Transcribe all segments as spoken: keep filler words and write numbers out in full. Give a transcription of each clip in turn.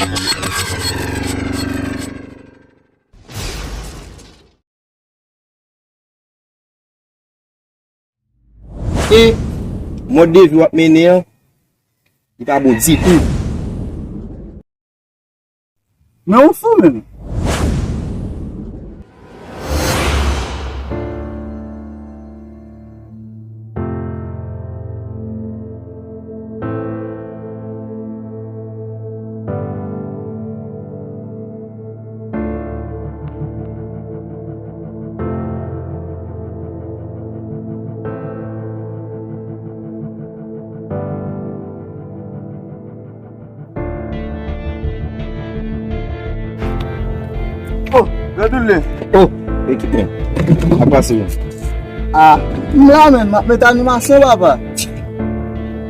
E mòd de vi w ap mennen an, li pa bon ditou. Men ou fou menm. Oh, Redoule. Oh, ekip mwen. Ap pase mwen. Ah, m la menm, m ap met animasyon, papa.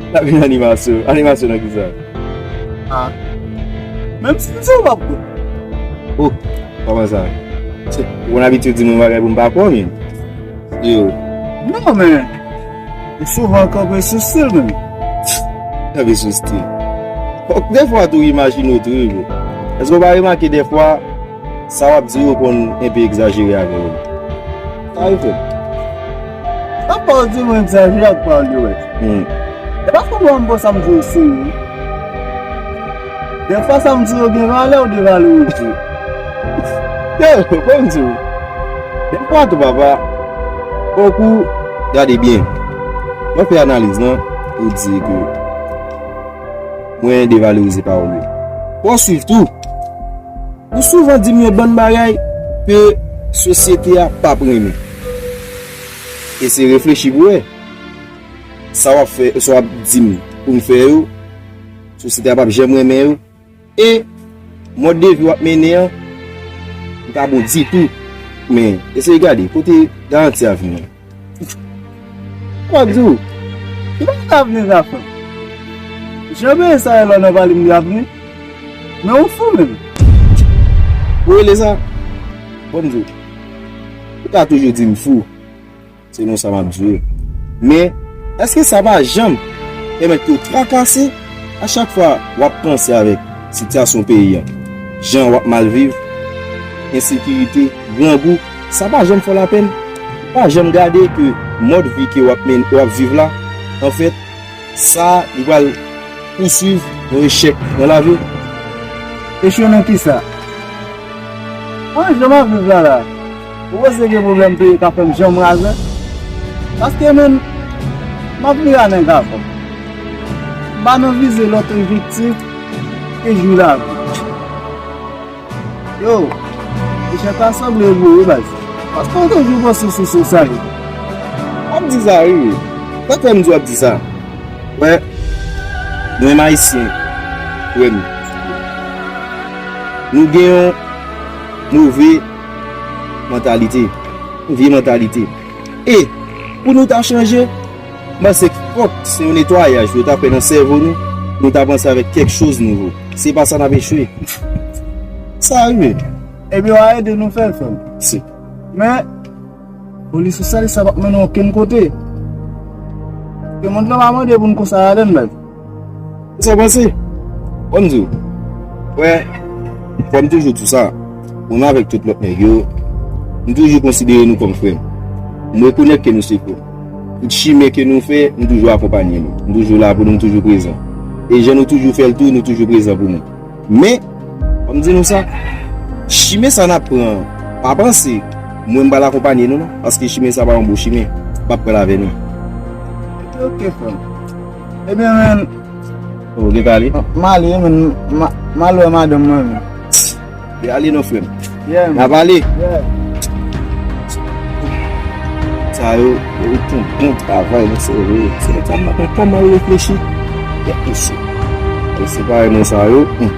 N ap vin animasyon. Animasyon nan kisa? Ah. Menm si m se w p ap kwè. Oh, kòman sa? Ou konn abitye di mwen bagay pou m pa kwè w, men. Yo. Non, men. Ou souvan kanpe sou stil, menm. Kanpe sou stil. Fòk defwa tou imajine w tou, wi, bro. Èske w pa remake defwa, sa w ap di yo konn enpe egzajere avè w? Sa rive. Sa pa w di mwen egzajere ak pawòl yo wè. Hmm. E pa konprann m bon sa m di yo serye. Defwa sa m di yo gen valè ou devalorize. Yo, bon m di w. Defwa tou papa, fòk ou gade byen. Mwen fè analiz lan, ou di ke mwen devalorize pawòl yo. Fò w swiv tou. Ou souvan di m yon bann bagay ke sosyete a p ap renmen. E se reflechi pou wè. Sa w ap fè, sa w ap di m pou m fè yo, sosyete a p ap janm renmen yo. E mòd de vi w ap mennen an, li pa bon ditou. Men, eseye gade, kote garanti a vini? M ap di w, li pa ka vini zafè. Jan byen sa ye lò nan pale m li ap vini. Men ou fou menm. Ou rele sa? Bon, m di w, ou ka toujou di m fou. Selon sa m ap di w. Men, èske sa pa janm pèmèt ke w trakase a chak fwa w ap panse avèk sitiyasyon peyi a? Jan w ap mal viv, ensekirite, grangou, sa pa janm fè w lapèn? Ou pa janm gade ke mòd vi ke w ap men, w ap viv la, anfèt, sa, li pral pouswiv yon echèk nan lavi w. Echwe nan kisa? Mwen, jan m ap viv la la, ou panse gen pwoblèm peyi k ap fè m janm razè? Paske menm, m ap vire a nèg avan. M pa nan vize lòt viktim ke jwi lavi. Yo, echèk la sanble gwo wi baz. Paske w toujou panse sou, sou sa yo. W ap di sa wi, wi. Sa k fè m di w ap di sa? Wè, nou menm Ayisyen, frè m, nou gen yon move mantalite, yon vye mantalite. E, pou nou ta chanje, m panse k fòk se yon netwayaj pou yo ta fè nan sèvo nou, pou nou ta panse avèk kèk choz nouvo. Se pa sa n ap echwe. Sa rive. Ebyen, w a ede nou fè l, frè m. Si. Men, foli sosyalis la p ap mennen w okenn kote. Ke mond lan pa mande pou n konsa ladann, baz. Sa w panse? Bon, m di w. Wè, fò m toujou di w sa. Mwen menm avèk tout lòt nèg yo, m toujou konsidere nou kòm frè m. M rekonèt ke nou se frè. Tout chimen ke nou fè, m toujou akonpanye nou. M toujou la pou nou, m toujou prezan. E jan nou toujou fè l tou, nou toujou prezan pou nou. Men, fò m di nou sa, chimen sa n ap pran an, pa panse mwen m pral akonpanye nou non, paske chimen sa pa yon bon chimen, m ap pran l avè nou. Ok, ok, frè m. Ebyen, men. Oh, ou gentan ale? M ale, men, m a-, m al wè madanm mwen, men. Li ale non, frè m. Yeah, man. N ap ale. Yeah. Sa yo, yo te yon bon travay, men se vre. Se nèg sa pa konn kòman yo reflechi. Kèt mesye. Yo separe mwen sa yo. Hmm.